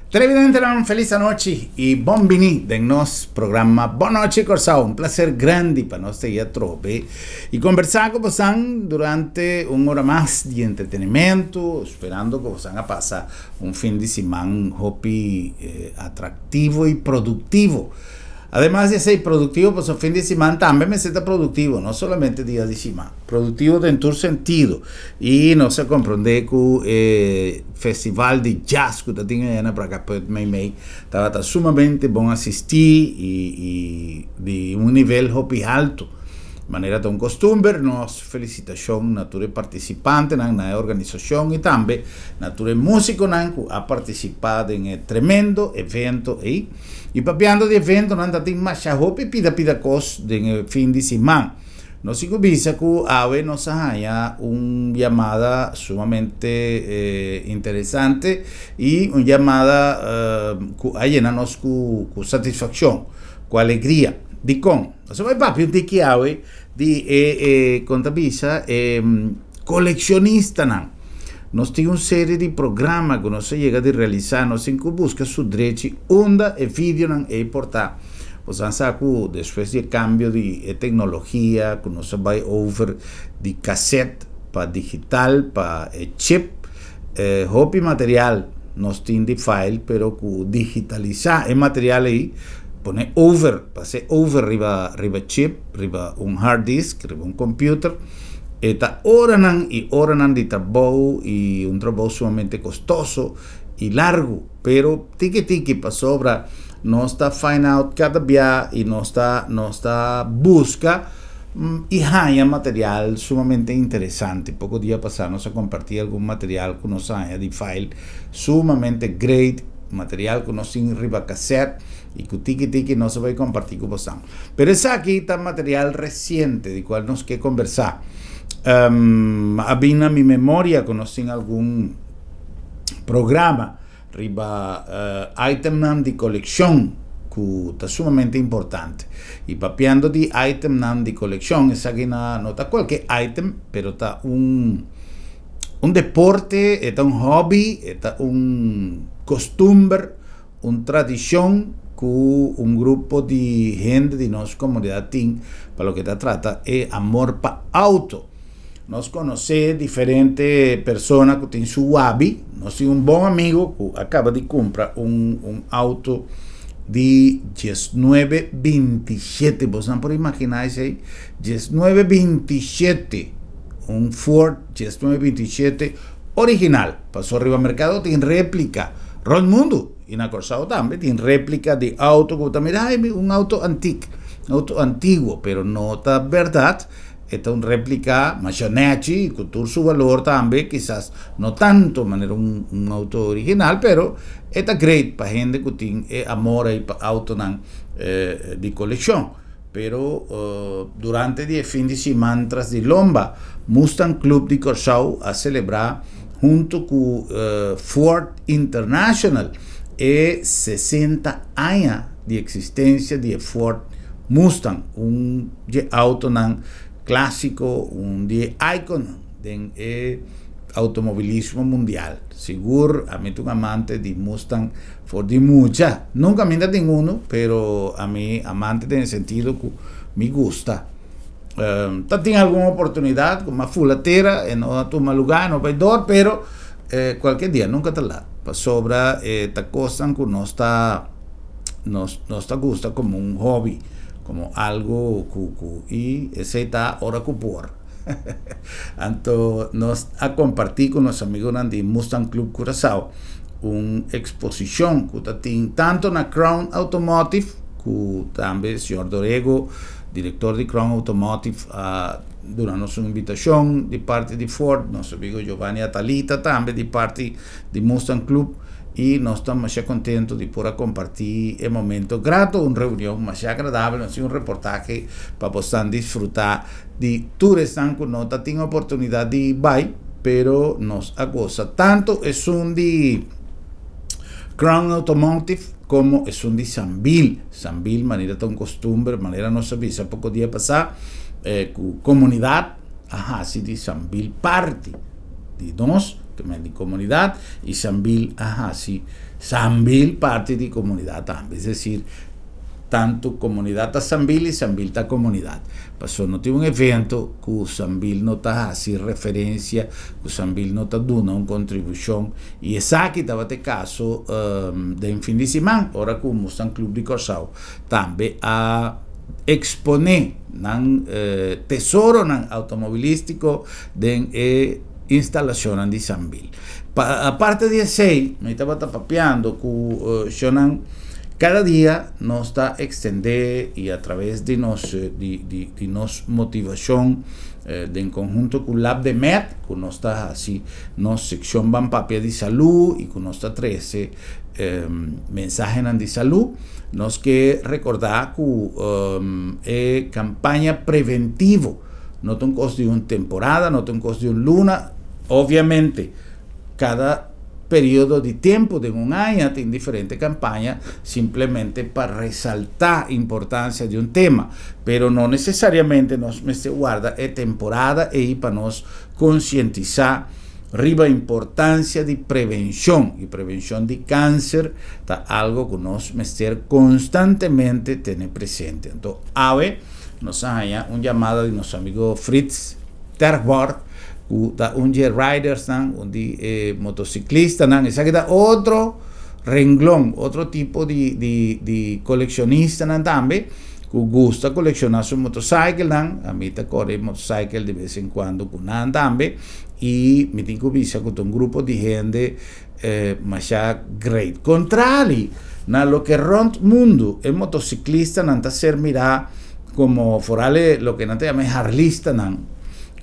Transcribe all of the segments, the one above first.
Televidentenan felis anochi y bon bini den nos programa Bon Nochi Corsou. Un placer grandi pa nos ta ya trobe y conversa cu bosan durante un ora mas di entretenimento, esperando cu bosan a pasa un fin di siman hopi atractivo y productivo. Ademas di esei produktivo pasobra fin di siman tambe mester ta produktivo, no solamente dia di siman. Produktivo den tur sentido. I nos a komprondé ku e festival di jazz ku ta tin aya na Bragaput meimei tabata sumamente bon asistí i i di un nivel hopi haltu. Manera ta un kostumber nos felisitashon na tur e partisipantenan, na e organisashon i tambe na tur e músikonan ku a partisipá den e tremendo evento ei. I papiando di eventonan ta tin masha hopi pida pida kos den e fin di siman. Nos tin ku bisa ku awe nos a haña un yamada sumamente interesante i un yamada ku a yena nos ku satisfakshon, ku alegria. Dikon? Nos a bai papia un tiki awe di e kon ta bisa e Kolekshonistanan. Nos tin un serie di programa ku nos a yega di realisá. Nos tin ku buska su drechi unda e videonan ei por ta. Bo san sa ku despues di e kambio di e teknologia ku nos a bai over di kaset pa digital pa e chip, hopi material nos tin di file pero ku digitalisá e material ei pone over, pas'é over riba riba chip, riba un hard disk, riba un computer. E ta oranan i oranan di trabou i un trabou sumamente kostoso i largu, pero tiki tiki pasobra nos ta find out kada bia i nos ta nos ta buska i haña material sumamente interesante. Poko dia pasá nos a kompartí algun material ku nos a haña di file sumamente great, material ku nos tin riba kasèt i ku tiki tiki nos a bai kompartí ku bosan. Pero esaki ta material resiente di cual nos ke conversa. A bin na mi memoria cu nos tin algun programa riba itemnan di coleccion cu ta sumamente importante. Y papiando di itemnan di coleccion, esaki na no ta cualke item, pero ta un un deporte, e ta un hobby, e ta un costumber. Un tradishon ku un grupo di hende di nos komunidat tin pa loke ta trata e amor pa outo. Nos konosé diferente persona ku tin su wabi. Nos tin un bon amigo ku a kaba di kumpra un un outo di diesnuebe bintishete. Bosnan por imaginá esei? Diesnuebe bintishete. Un Ford diesnuebe bintishete original. Paso riba merkado tin réplika rònt mundu i na Kòrsou tambe tin réplika di outo ku bo ta mira, ai un outo antik, un outo antiguo, pero no ta bèrdat, e ta un réplika masha nèchi ku tur su balor tambe, kisas no tantu manera un un outo original, pero e ta great pa hende ku tin e amor ei pa outonan di kolekshon. Pero durante di e fin di siman tras di lomba, Mustang Club di Kòrsou a selebrá huntu ku Ford International e 60 aña di eksistensia di e Ford Mustang, un dje autonan klásiko, un di e ikonnan den e automobilismo mundial. Sigur ami ta un amante di Mustang for di mucha. Nunka mi ta tin unu, pero ami amante den e sentido ku mi gusta. Ta tin algun oportunidat ku mi a fula tera, e no a tuma lugá, e no bai dor, pero kualke dia, nunka ta lat. Pasobra e ta kosnan ku nos ta nos nos ta gusta komo un hobby, komo algu ku ku i esei ta ora ku por. Anto nos a kompartí ku nos amigunan di Mustang Club Curaçao un eksposishon ku ta tin tantu na Crown Automotive ku tambe señor Dorego, direktor di Crown Automotive a duna nos un invitashon di parti di Ford, nos amigu Giovanni Atalita tambe di parti di Mustang Club i nos ta masha kontento di por a kompartí e momento grato, un reunion masha agradabel, nos tin un reportahe pa bosnan disfrutá di tur esnan ku no ta tin oportunidat di bai, pero nos a gosa tantu esun di Crown Automotive komo esun di Sambil. Sambil manera ta un kostumber, manera nos a bisa poko dia pasá, ku komunidat a hasi di Sambil parti di nos. Ke di komunidat i Sambil a hasi Sambil parti di komunidat tambe. Es desir, tantu komunidat ta Sambil i Sambil ta komunidat. Paso no tin un evento ku Sambil no ta hasi referensia, ku Sambil no ta duna un kontribushon. I esaki tabata e kaso den fin di siman ora ku Mustang Club di Kòrsou tambe a eksponé nan tesoronan outomobilístiko den e instalashonnan di Sambil. Pa aparte di esei, mi tabata papiando ku shonnan, kada dia nos ta ekstendé i a traves di nos di di di nos motivashon den konhunto ku Lab de Med ku nos ta hasi nos sekshon Ban Papia di Salú i ku nos ta trese mensahenan di salú, nos ke rekordá ku e kampaña preventivo no ta un kos di un temporada, no ta un kos di un luna. Obviamente, kada periodo di tempu den un aña tin diferente kampaña simplemente pa resaltá importansia di un tema, pero no nesesariamente nos mester warda e temporada ei pa nos konsientisá riba importansia di prevenshon, i prevenshon di kanser ta algo ku nos mester konstantemente tene presente. Anto awe nos a haña un yamada di nos amigo Frits Terborg ku ta un di e ridersnan, un di e motosiklistanan. Esaki ta otro renglon, otro tipo di di di kolekshonistanan tambe ku gusta kolekshoná su motosaikelnan. Ami ta kore motosaikel di bes en kuando ku nan tambe i mi tin ku bisa ku ta un grupo di hende masha great. Kontrali na loke rònt mundu e motosiklistanan ta ser mirá komo foral e loke nan ta yama e harlistanan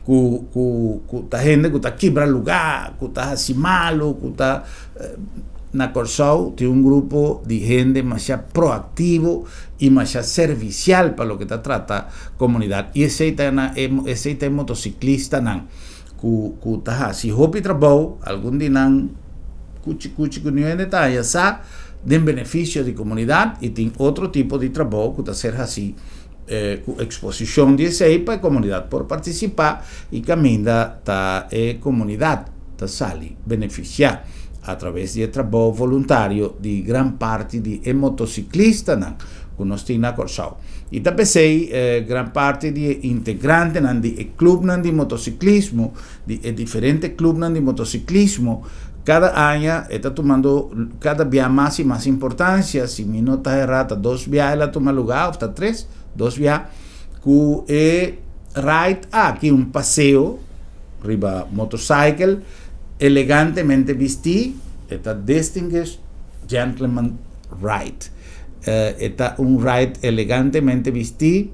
ku ku ku ta hende ku ta kibra lugá, ku ta hasi malu, ku ta na Kòrsou tin un grupo di hende masha proaktivo i masha servisial pa loke ta trata komunidat i esei ta na esei ta e motosiklistanan. Ku ku ta hasi hopi trabou, algun di nan kuchi kuchi ku niun hende ta haya sa den benefisio di komunidat i tin otro tipo di trabou ku ta ser hasi ku eksposishon di esei pa e komunidat por partisipá i kaminda ta e komunidat ta sali benefisiá atraves di e trabou voluntario di gran parti di e motosiklistanan ku nos tin na Kòrsou. I ta p'esei gran parti di e integrantenan di e klupnan di motosiklismo, di e diferente klupnan di motosiklismo, kada aña e ta tumando kada bia mas i mas importansia, si mi no ta erá ta dos bia el a tuma lugá òf ta tres, dos bia, ku e ride aki, un paseo riba motosaikel elegantemente bistí, e ta Distinguished Gentleman Ride. E ta un ride elegantemente bistí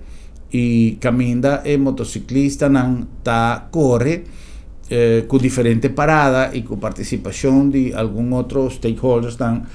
i kaminda e motociclistanan ta kore ku diferente parada i ku partisipashon di algun otro stakeholdersnan,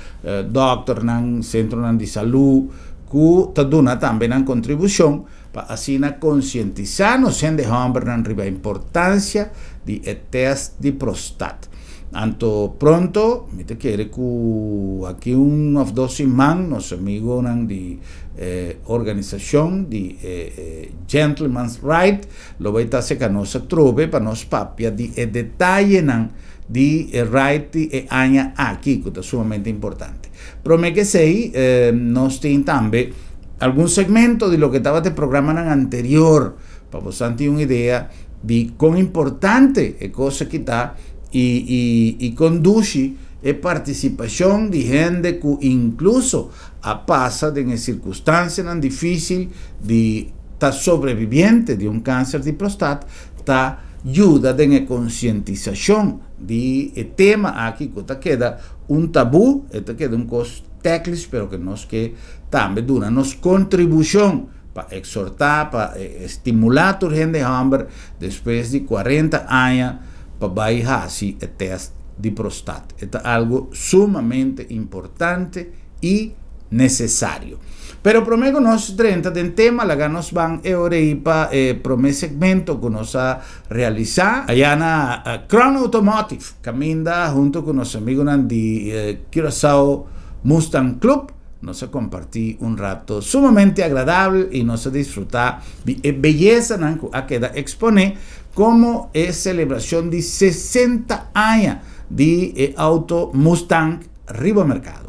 dòkternan, sentronan di salú ku ta duna tambe nan kontribushon pa asina konsientisá nos hende hòmbernan riba importansia di e tèst di prostat. Anto pronto mi ta kere ku aki un of dos siman nos amigonan di e organisashon di e Gentleman's Ride lo bai ta aserka nos atrobe pa nos papia di e detayenan di e ride di e aña aki ku ta sumamente importante. Prome ke esei nos tin tambe algun segmento di loke tabata e programanan anterior pa boso tin un idea di kon importante e kos aki ta i i i kon dushi e partisipashon di hende ku inkluso a pasa den e sirkunstansianan difísil di ta sobreviviente di un kanser di prostat ta yuda den e konsientisashon di e tema aki ku ta keda un tabú, e ta keda un kos tèklis pero ku nos ke tambe duna nos kontribushon. Pa exhortá, pa estimulá tur hende hòmber despues di kuarenta aña pa bai hasi e tèst di prostat. E ta algu sumamente importante i nesesario. Pero promé ku nos drenta den tema laga nos ban e ora ei pa e promé segmento ku nos a realisá aya na Crown Automotive kaminda hunto ku nos amigunan di Curaçao Mustang Club. Nos a kompartí un rato sumamente agradabel i nos a disfrutá di e beyesanan ku a keda eksponé komo e selebrashon di 60 aña di e auto Mustang riba merkado.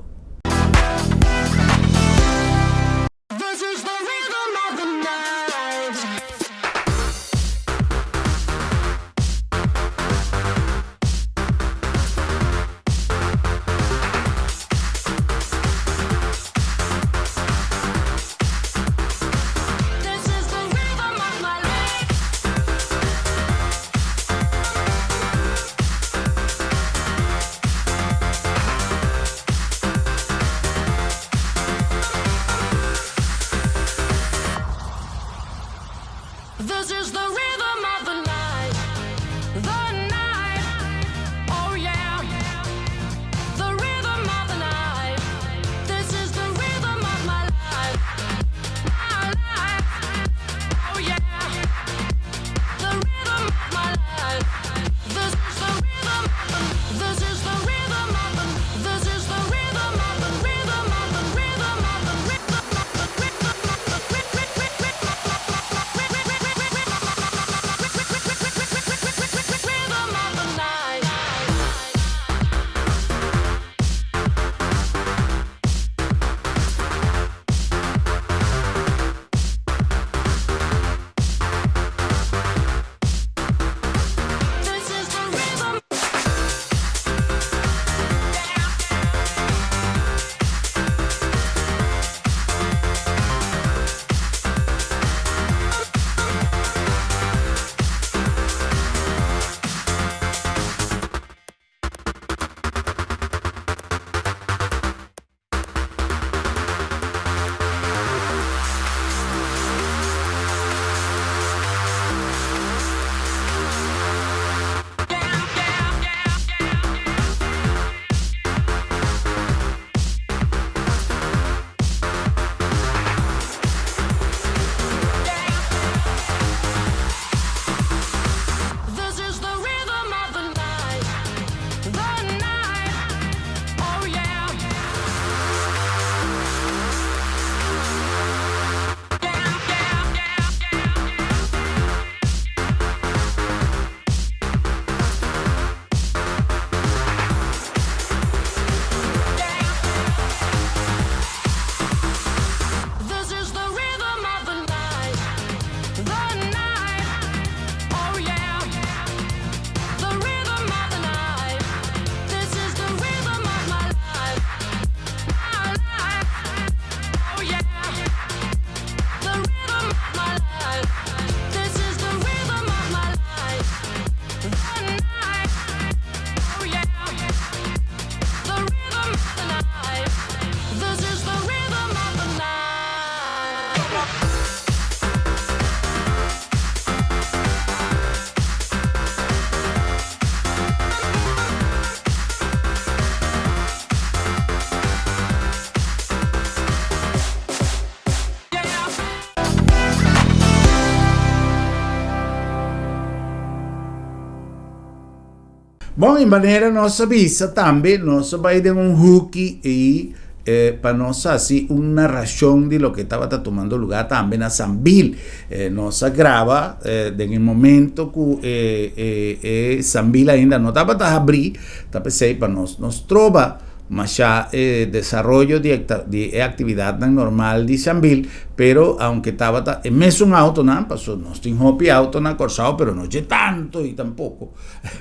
Bon, e manera nos a bisa tambe, nos a bai den un huki i eh, pa nos hasi un narracion di loke tabata tumando lugar tambe na Sambil. Eh, nos a graba eh, den e momento ku eh, eh, eh, Sambil ainda no tabata habrí, ta p'esei pa nos nos troba Masha e desaroyo di di e actividadnan normal di Sambil, pero aunke tabata e mesun autonan, paso nos tin hopi auto na Corsou, pero no dje tanto y tampoco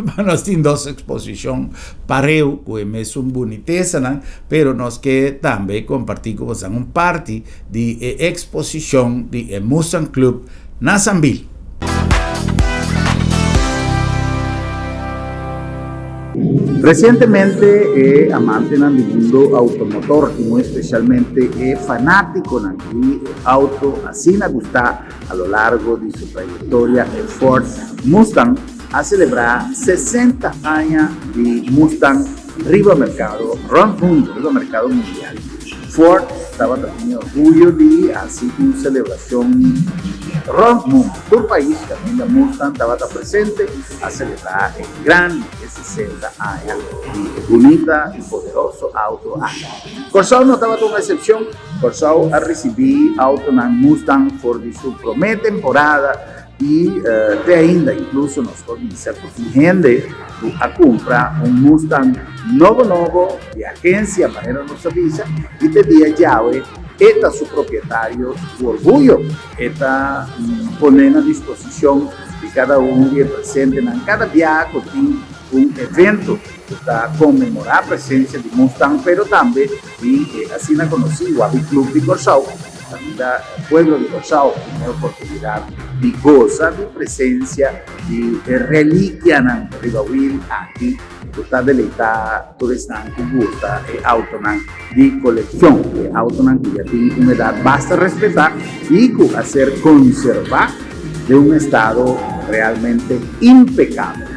pa nos tin dos exposicion pareu cu e mesun bunitesanan, pero nos ke tambe comparti cu bosan un parti di e exposicion di e Mustang Club na Sambil. Resientemente e amantenan di mundo automotor y muy especialmente e fanaticonan di e auto asina gusta a lo largo di su trayectoria e Ford Mustang a celebra 60 aña di Mustang riba mercado rond mundo, riba mercado mundial. Ford tabata tin e orguyo di haci un celebracion rond mundo. Tur pais caminda Mustang tabata presente a selebrá e gran e 60 aña di e bunita i poderoso auto aki. Kòrsou no tabata un eksepshon. Kòrsou a risibí autonan Mustang for di su promé temporada. I te ainda inkluso nos por bisa ku tin hende ku a kumpra un Mustang nobo nobo di agensia manera nos ta bisa i te dia djawe e ta su propietario ku orguyo e ta pone na disposishon di kada un di e presentenan kada biaha ku tin un evento ku ta konmemorá presensia di Mustang pero tambe di e asina konosí Wabi Club di Kòrsou. Kaminda pueblo di Kòrsou tin e oportunidat di gosa di presensia di e relikianan riba wil aki ku ta deleitá tur esnan ku gusta e autonan di kolekshon, e autonan ku ya tin un edat basta respetá i ku a ser konservá den un estado realmente impekabel.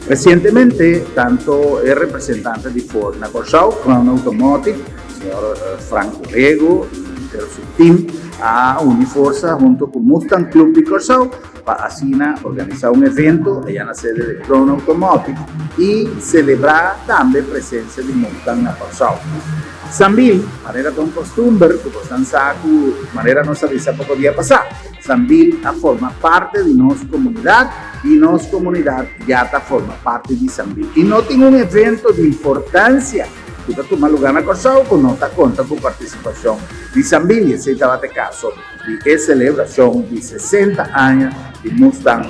Resientemente tanto e representante di Ford na Kòrsou, Crown Automotive, Señor Frank Urrego y henter su team a uni forsa hunto cu Mustang Club di Corsou pa asina organisa un evento aya na sede di Crown Automotive y celebra tambe presencia di Mustang na Corsou. Sambil, manera ta un costumber cu bosnan sa cu manera nos a bisa poco dia pasa, Sambil a forma parte di nos comunidad y nos comunidad ya ta forma parti di Sambil. Y no tin un evento di importancia ku ta tuma lugá na Kòrsou ku no ta konta ku partisipashon di Sambil i esei tabata e kaso di e selebrashon di 60 aña di Mustang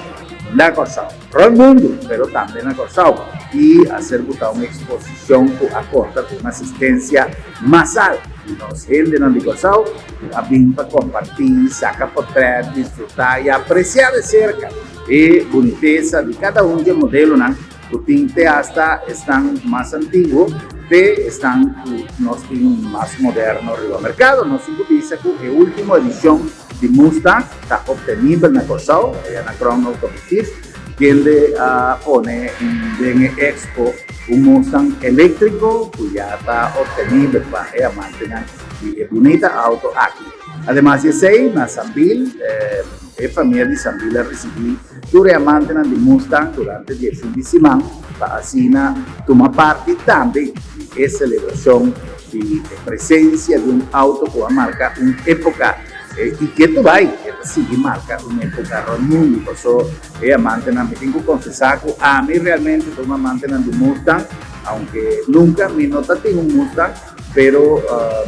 na Kòrsou, rònt mundu pero tambe na Kòrsou i a ser butá un eksposishon ku a konta ku un asistensia masal di nos hendenan di Kòrsou ku a bin pa kompartí, saka potrèt, disfrutá i apresiá de serka e bunitesa di kada un di e modelonan. Ku tin te asta esnan mas antiguo te esnan ku nos tin mas moderno riba merkado. Nos tin ku bisa ku e ultimo edishon di Mustang ta optenibel na Kòrsou, aya na Crown Automotive, kende a pone den e expo un Mustang eléktriko ku ya ta optenibel pa e amantenan di e bunita auto aki. Ademas di esei, na Sambil e famia di Sambil a risibí Tur e amantenan di Mustang durante di e fin di siman pa asina tuma parti tambe di e selebrashon di e presensia di un auto ku a marka un epoka i ke tur bai e ta sigui marka un epoka rònt mundu. Paso e amantenan mi tin ku konfesá ku ami realmente ta un amantenan di Mustang aunke nunka mi no ta tin un Mustang pero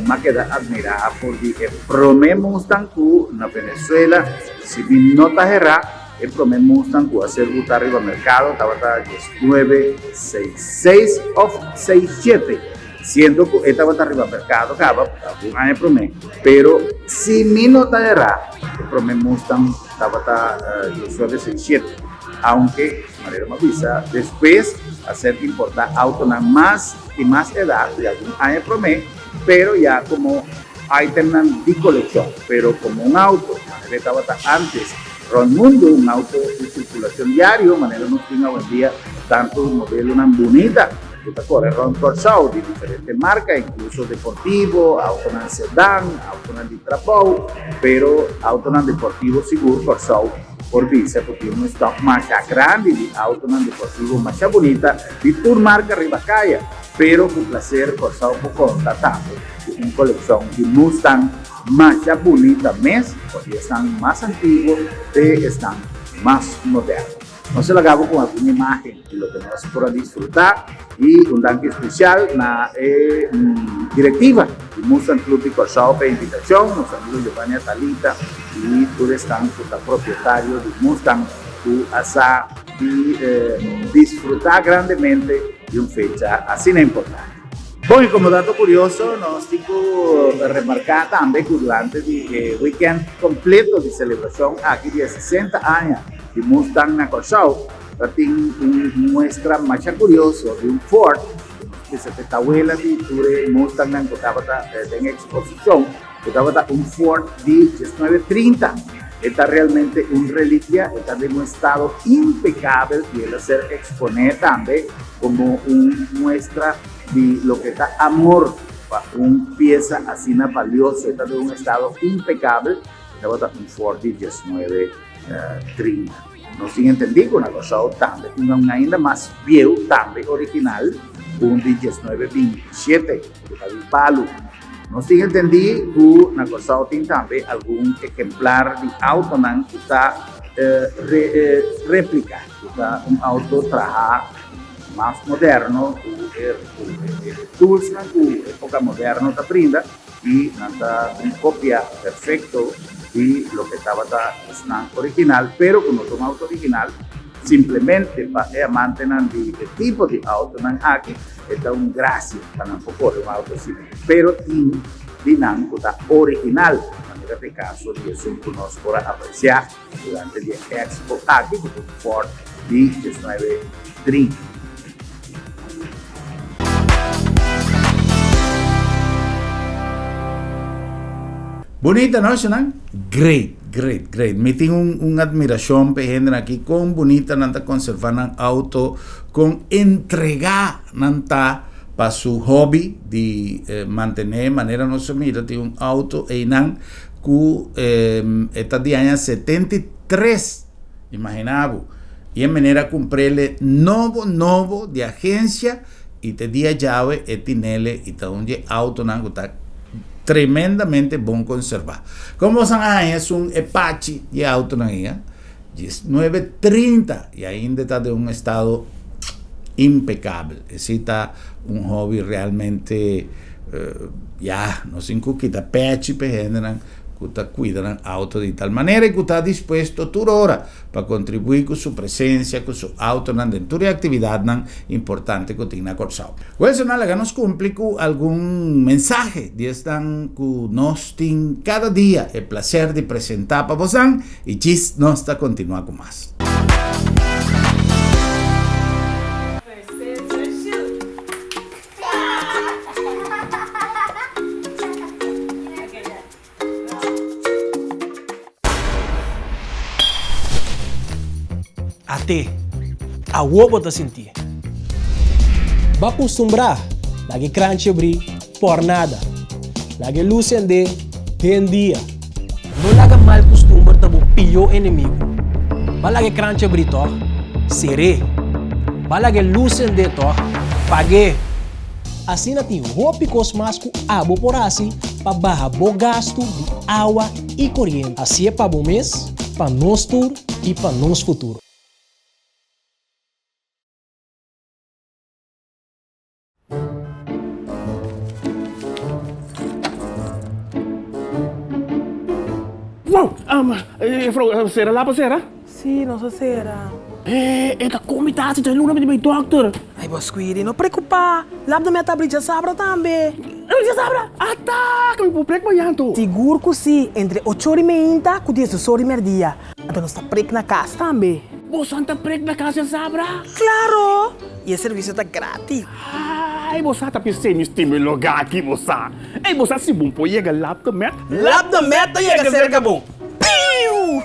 m'a keda admirá for di e promé Mustang ku na Venezuela. Si mi no ta herá, e promé Mustang ku a ser butá riba merkado tabata 19 seis seis òf seis shete, siendo ku e tabata riba merkado kaba algun aña promé. Pero si mi no ta herá, e promé Mustang tabata 19 seis shete, aunke manera mi a bisa despues a ser importá autonan mas di mas edat di algun aña promé, pero ya komo Itemnan di kolekshon, pero komo un auto, manera e tabata antes rònt mundu, un auto di sirkulashon diario, manera nos tin awendia tantu modelonan bunita ku ta kore rònt Kòrsou di diferente marka, inkluso deportivo, autonan sedan, autonan di trabou, pero autonan deportivo sigur Kòrsou por bisa ku tin un stòk masha grandi di autonan deportivo masha bunita di tur marka riba kaya. Pero ku plaser Kòrsou por konta tambe ku un kolekshon di Mustang masha bunita mes, for di esnan mas antiguo te esnan mas moderno. Nos a laga bo ku algun imágen di loke nos por a disfrutá i un danki spesial na e direktiva di Mustang Club di Kòrsou pa e invitashon, nos amigo Giovanni Atalita i tur esnan ku ta propietario di Mustang ku a sa di disfrutá grandemente di un fecha asina importante. Bon, y como dato curioso nos tin cu remarca tambe cu durante di e weekend completo di celebracion aki di e 60 aña di Mustang na Corsou ta tin un muestra masha curioso di un Ford cu nos bisa ta e tawela di tur e Mustangnan cu tabata den exposicion cu tabata un Ford di 1930. E ta realmente un reliquia, e ta den un estado impecabel y el a ser expone tambe como un muestra di loke ta amor pa un pieza asina valioso. E ta den un estado impecabel, e tabata un Ford di 1930. Nos tin entendi cu na Curaçao tambe tin un ainda mas bieu, tambe original, un di 1927, cu ta di palu. Nos tin entendí ku na Kòrsou tin tambe algun ehemplar di autonan ku ta Réplika, ku ta un outo trahá mas moderno ku e toolsnan ku époka moderno ta brinda i nan ta un kopia perfekto di loke tabata esnan original, pero ku no ta un outo original, simplemente pa e amantenan di e tipo di outonan aki e ta un grasia pa nan por kore un outo asina, pero tin di nan ku ta original, manera ta e kaso di esun ku nos por a apresiá. Durante di e expo aki ku ta un Ford di diesnuebe trinta. Bunita no esnan? Great, great, great. Mi tin un un admiracion pa e hendenan aki con bunita nan ta conserva nan auto, con entrega nan ta pa su hobby di mantene manera nos a mira tin un auto eynan ku e ta di aña 73, imagina bo, i e meneer a kumprele nobo nobo di agensia i te dia djawe e tinele i ta un di e autonan ku ta tremendamente bon konservá. Komo boso a haña esun e pachi di e autonan ei? 19:30 i ainda ta den un estado impecabel. Esei ta un hobby realmente ya no sin cu kita pechi p'e hendenan cu ta cuida nan auto di tal manera y cu ta dispuesto tur ora pa contribui cu su presencia, cu su autonan den tur e actividadnan importante cu tin na Corsou. Wilson a laga nos cumpli cu algun mensahe di esnan cu nos tin cada dia e placer di presenta pa bosan y djis nos ta continua cu mas. Ate, awor bo ta sintié. Bo a kustumbrá laga e kranchi abrí por nada. Laga e lus sendé den dia. No laga mal kustumber ta bo pió enemigu. Bo a laga e kranchi abrí tòg? Ser'é. Bo a laga e lus sendé tòg? Pag'é. Asina tin hopi kos mas ku abo por hasi pa baha bo gastu di awa i koriente. Hasié pa bo mes, pa nos tur i pa nos futuro. Wow! Juffrouw, sera lapa sera? Sí, nos a sera. E ta kon mi ta hasi djaluna mi ta bai dokter. Ay, bo Squidi, no preocupa. Lap de mi a ta abri djasabra tambe. Abri djasabra? Ata! Ka mi por prek mañan anto? Sigur ku sí, entre ocho ora i meinta ku diesdos ora i merdia. Anto nos ta prek na kas tambe. Boso ta prek na kas djasabra? Klaro! I e servisio ta gratis. Ay, bo sa ta pis'é mi stima e lugá aki, bo sa. Ey, bo sa si bon por yega Lap de Met? Lap de Met ta yega serka bo. Piu!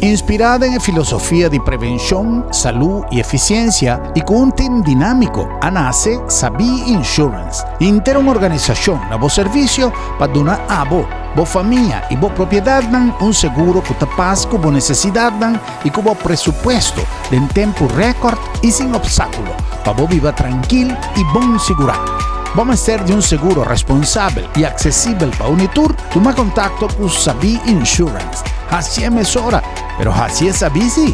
Inspirá den e filosofia di prevenshon, salú i efisiensia i ku un tim dinámiko a nase Sabí Insurance, henter un organisashon na bo servisio pa duna abo, bo famia i bo propiedatnan un seguro ku ta pas ku bo nesesidatnan i ku bo presupuesto den tempu rèkòrt i sin opstákulo pa bo biba trankil i bon sigurá. Bo mester di un seguro responsabel i aksesibel pa uni tur? Tuma kontakto ku Sabí Insurance. Hasié mesora, pero hasié sabí sí!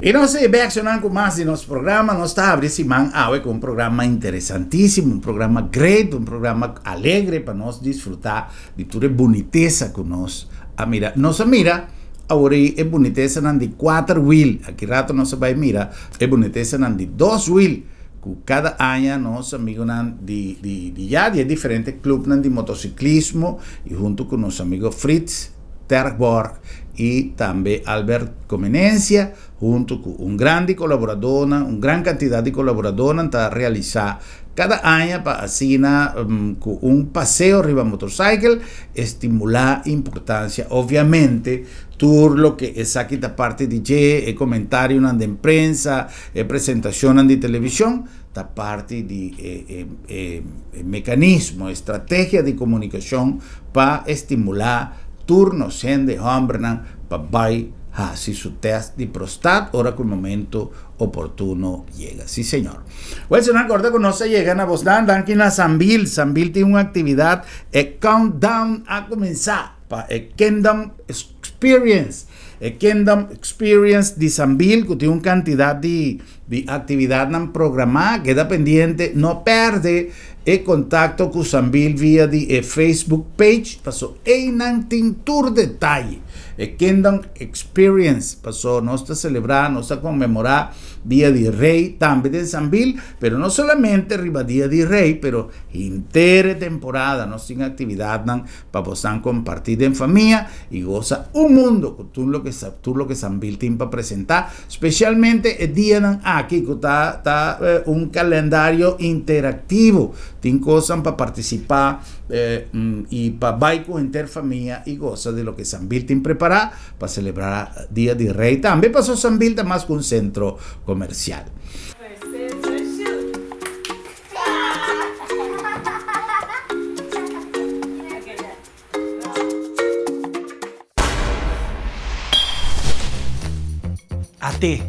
I nos ta bek sonan ku mas di nos programa. Nos ta habri siman awe ku un programa interesantísimo, un programa great, un programa alegre pa nos disfrutá di tur e bunitesa ku nos a mira. Nos a mira awor ei e bunitesanan di kuater wil. Aki rato nos a bai mira e bunitesanan di dos wil ku kada aña nos amigunan di di di ya di e diferente klupnan di motosiklismo i huntu ku nos amigo Fritz. Terborg i tambe Albert Comenencia huntu ku un grandi kolaboradónan, un gran kantidat di kolaboradónan ta realisá kada aña pa asina ku un paseo riba motorsaikel estimulá importansia obviamente tur loke esaki ta parti di dje, e komentarionan den prensa, e presentashonnan di televishon ta parti di e e mekanismo, e strategia di komunikashon pa estimulá tur nos hende hòmbernan pa bai hasi su tèst di prostat ora ku e momento oportuno yega. Sí señor. Wèl si nan kòrda ku nos a yega na bosnan, danki na Sambil. Sambil tin un aktividat, e countdown a kuminsá pa e Kingdom Experience. E Kingdom Experience di Sambil ku tin un kantidat di di aktividatnan programá, keda pendiente, no pèrdè e kontakto ku Sambil via di e Facebook page, paso einan tin tur detaye. E Kingdom Experience, paso nos ta selebrá, nos ta konmemorá Dia di Rei tambe den Sambil, pero no solamente riba Dia di Rei, pero henter e temporada nos tin aktividatnan pa bosan kompartí den famia i gosa un mundo ku tur loke tur loke Sambil tin pa presentá, spesialmente e dianan aki ku ta ta un kalendario interaktivo, tin kosnan pa partisipá i pa bai ku henter famia i gosa di loke Sambil tin prepará pa selebrá Dia di Rei tambe, pasobra Sambil ta mas ku un sentro komersial. At'é,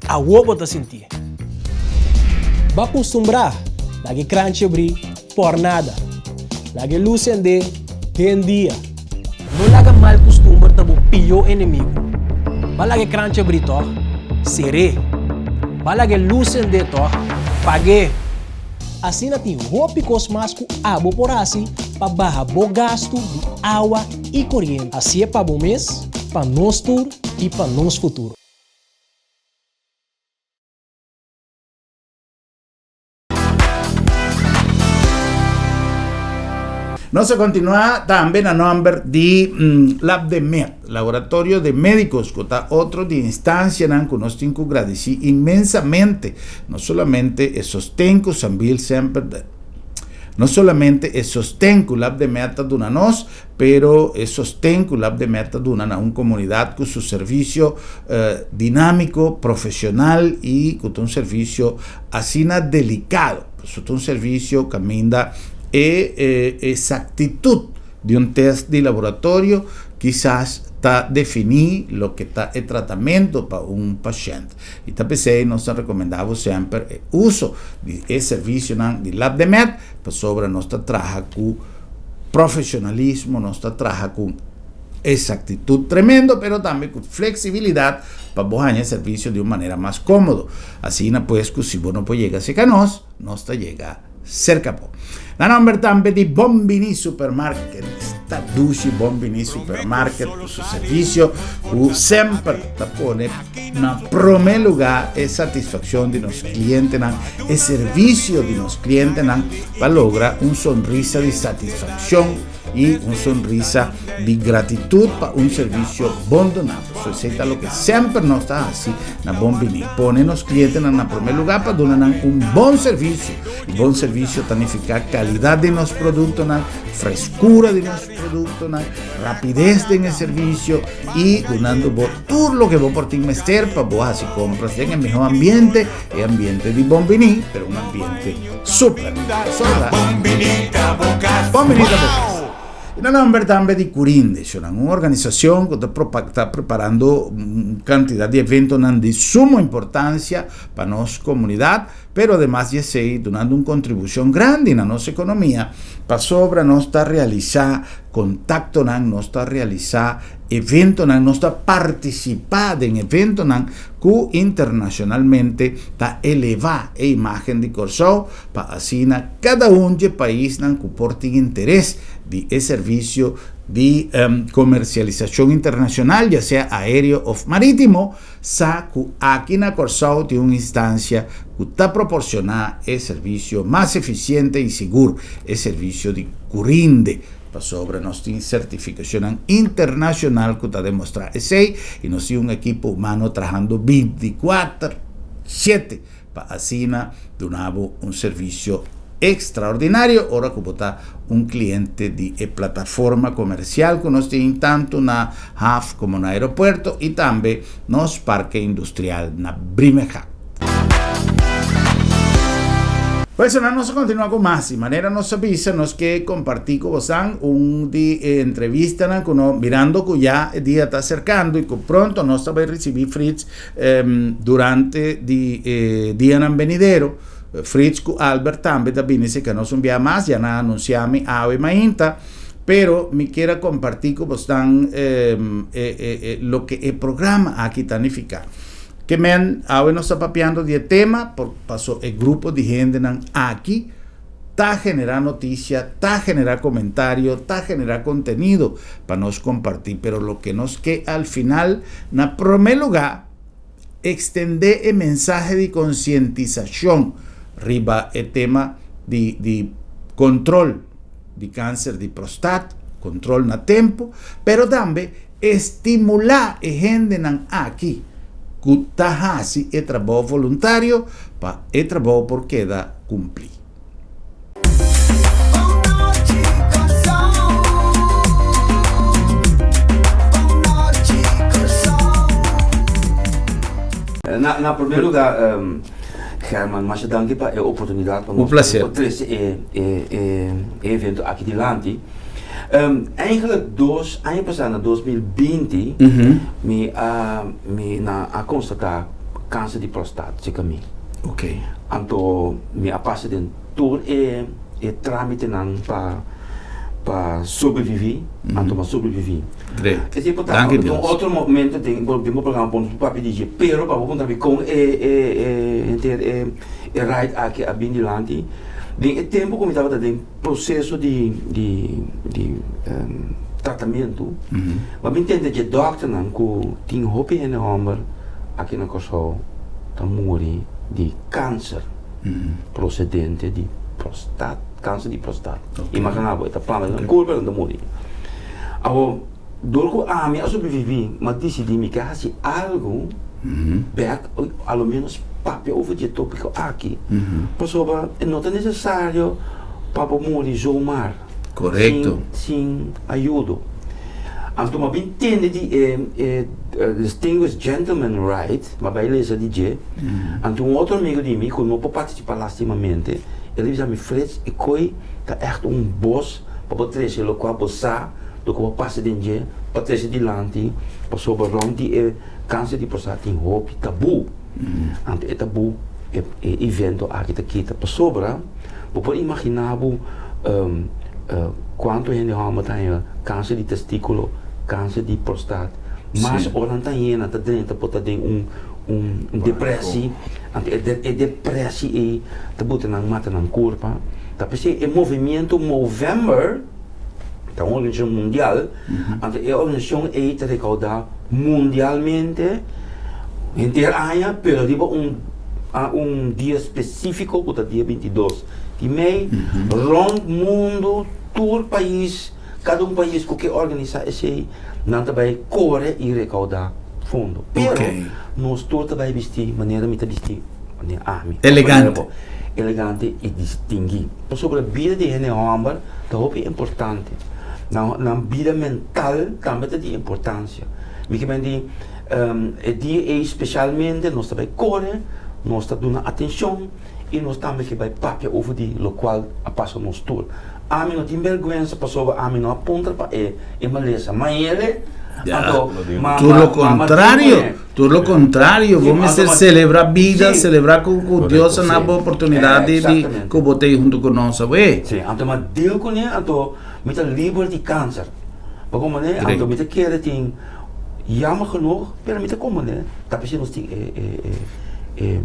awor bo ta sintié. Bo a kustumbrá laga e kranchi abrí por nada. Laga e lus sendé den dia. No laga mal kustumber ta bo pió enemigu. Bo a laga e kranchi abrí tòg? Ser'é. Bo a laga e lus sendé tòg? Pag'é. Asina tin hopi kos mas ku abo por hasi pa baha bo gastu di awa i koriente. Hasié pa bo mes, pa nos tur i pa nos futuro. Nos a kontinuá tambe na nòmber di Labdemed, Laboratorio de Médicos, ku ta otro di instansianan ku nos tin ku gradisí inmensamente, no solamente e sosten ku Sambil semper no solamente e sosten ku Labdemed ta duna nos, pero e sosten ku Labdemed ta duna na un komunidat ku su servisio dinámiko, profesional i ku ta un servisio asina delikado. Pasobra ta un servisio kaminda e exactitud di un test di laboratorio kisas ta definí loke ta e tratamentu pa un pashènt. I ta p'esei nos ta rekomendá bo semper e uso di e servisionan di Labdemed pasobra nos ta traha ku profesionalismo, nos ta traha ku exactitud tremendo, pero tambe ku flexibilidad pa bo haña e servicio di un manera mas cómodo. Asina pues ku si bo no por yega cerca nos, nos ta yega cerca bo. Na nomber tambe di Bon Bini Supermarket, esta dushi Bon Bini Supermarket ku su servicio ku semper ta pone na prome lugar e satisfaccion di nos clientenan, e servicio di nos clientenan pa logra un sonrisa di satisfaccion i un sonrisa di gratitud pa un servicio bon duna. So esei ta loke semper nos ta hasi na Bon Bini. Pone nos clientenan na prome lugar pa duna nan un bon servicio. I bon servicio ta nifica calidad den nos productonan, frescura di nos productonan, rapidez den e servicio i dunando bo tur loke bo por tin mester pa bo hasi compras den e miho ambiente, e ambiente di Bon Bini, pero un ambiente super. Sobra. Bon Bini ta bo cas. Bon Bini ta bo cas. I na nomber tambe di Curinde, shonan, un organisacion cu ta ta preparando un cantidad di eventonan di sumo importancia pa nos comunidad, pero ademas di esey dunando un contribucion grandi na nos economia, pasobra nos ta realisa contactonan, nos ta realisa eventonan, nos ta participa den eventonan ku internashonalmente ta elevá e imágen di Kòrsou pa asina kada un dje paisnan ku por tin interes di e servisio di komersialisashon internashonal, ya sea aéreo òf marítimo, sa ku aki na Kòrsou tin un instansia ku ta proporshoná e servisio mas efisiente i sigur, e servisio di Curinde, pasobra nos tin sertifikashonnan internashonal ku ta demostrá esei i nos tin un ekipo humano trahando bintikuater shete pa asina duna bo un servisio ekstraordinario ora ku bo ta un kliente di e plataforma komersial ku nos tin tantu na haf komo na aeropuerto i tambe nos parke industrial na Brimegat. Pues nan nos a kontinuá ku mas i manera nos a bisa nos ke kompartí ku bosan un di e entrevistanan ku no mirando ku ya e dia ta aserkando i ku pronto nos ta bai risibí Frits Durante di e dianan benidero, Frits ku Albert tambe ta bini serka nos un bia mas, ya nan a anunsiá mi awe mainta, pero mi kier a kompartí ku bosnan loke e programa aki ta nifiká. Ke men, awe nos ta papiando di e tema, por paso e grupo di hendenan aki ta generá notisia, ta generá komentario, ta generá kontenido pa nos kompartí, pero loke nos ke al final, na promé lugá, ekstendé e mensahe di konsientisashon riba e tema di di kontrol di kanser di prostat, kontrol na tempu, pero tambe estimulá e hendenan aki ku ta hasi e trabou voluntario pa e trabou por keda kumplí. Na primer lugar Herman masha danki pa e oportunidad pa nos por trece e evento aki dilanti. Eigenlijk dos aña pasa na 2020 mi a mi na a constata cancer di prostat cerca mi. Okay. Anto mi a pasa den tur e e tramitenan pa pa sobrevivi, anto mi a sobrevivi. Great. Esei por ta Danki un Dios. otro momento den bo den bo programa por nos papia di dje, pero pa bo puntra mi con e e e henter e e ride aki a bin dilanti, den e tempo cu mi tabata den Proseso di di di tratamentu, bo a bin tende dje dòkternan ku tin hopi hende hòmber aki na Kòrsou ta muri di kanser prosedente di prostat, kanser di prostat. Imagina bo, e ta plama den nan kurpa nan ta muri. Awor, dor ku ami a sobreviví, mi a disidí mi ke hasi algu bèk, a lo ménos papia over di e tópiko aki, pasobra e no ta nesesario pa bo muri zomaar sin ayudo. Anto mi a bin tende di e Distinguished Gentleman Ride, mi a bai lesa di dje, anto un otro amigo di mi ku no por partisipá lastimamente, el a bisa mi, Frits, e koi ta ègt un bos pa bo trese lokual bo sa loke bo pasa den dje pa trese dilanti pasobra rònt di e kanser di prostat tin hopi tabú anto e tabú e evento aki ta kita pasobra bo por imaginá bo kuantu hende hòmber ta haña kanser di testíkulo kanser di prostat mas ora nan ta haña nan ta drenta por ta den un un depresi anto e depresi ei ta buta nan mata nan kurpa ta p'esei e movimiento Movember ta un organisashon mundial anto e organisashon ei ta rekaudá mundialmente henter aña pero riba un un dia spesífiko ku ta dia 22 di mei rònt mundu tur pais Kada un pais ku ke organisá esei, nan ta bai kore i rekaudá fondo. Pero nos tur ta bai bistí manera mi ta bistí, manera ami. Elegante. Elegante i distinguí. Pasobra bida di hende hòmber ta hopi importante. Nan bida mental tambe ta di importansia. Mi ke men di e dia ei spesialmente nos ta bai kore, nos ta duna atenshon. I nos tambe ke bai papia over di lokual a pasa nos tur. Ami no tin bèrgwensa pasobra ami no a puntra pa e e malesa. Ma hende, anto ma Tur lo ma ma kontrario, tin tur lo kontrario. Sí, Bo mester anto ma selebrá bida, sí. selebrá ku ku Dios a na bo oportunidat di di Exactamente. ku bo ta ei huntu ku nos awe. Sí, anto ma deal kuné, anto mi ta liber di kanser. Bo komprendé? Great. Anto mi ta kere tin jammer genoeg, pero mi ta komprendé ta p'esei nos tin e e e e.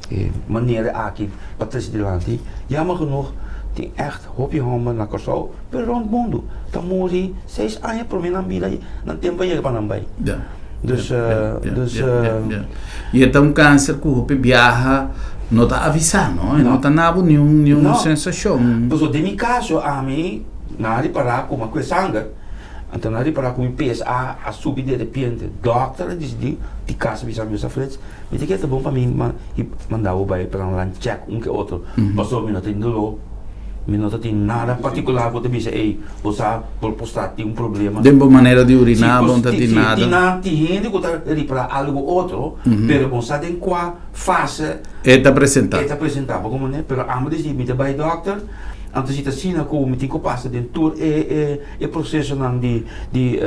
E manera aki pa trese dilanti, jammer genoeg Tin ègt hopi hòmber na Kòrsou, pero rònt mundu, ta muri seis aña promé nan bida nan tempu a yega pa nan bai. Dus, dus. I e ta un kanser ku hopi biaha no ta avisá, no? E no ta na bo niun niun sensashon. Pasobra den mi kaso ami nan a ripará ku mi a kue sanger, anto nan a ripará ku mi PSA a subi derepente. Dòkter a disidí di kasa bisa mi, Frits, Mi ta kere ta bon pa mi manda bo bai pa nan check un ke otro pasobra mi no tin doló, mi no ta tin nada partikular ku ta bisa ey bo sa bo por sta tin un problema. Den bo manera di uriná bo no ta tin nada. Si tin tin hende ku ta ripará algu otro pero bo no sa den kua fase e ta presentá. E ta presentá bo komo ne pero amo di si mi ta bai dòkter anto si ta asina ku mi tin ku pasa den tur e e prosesonan di di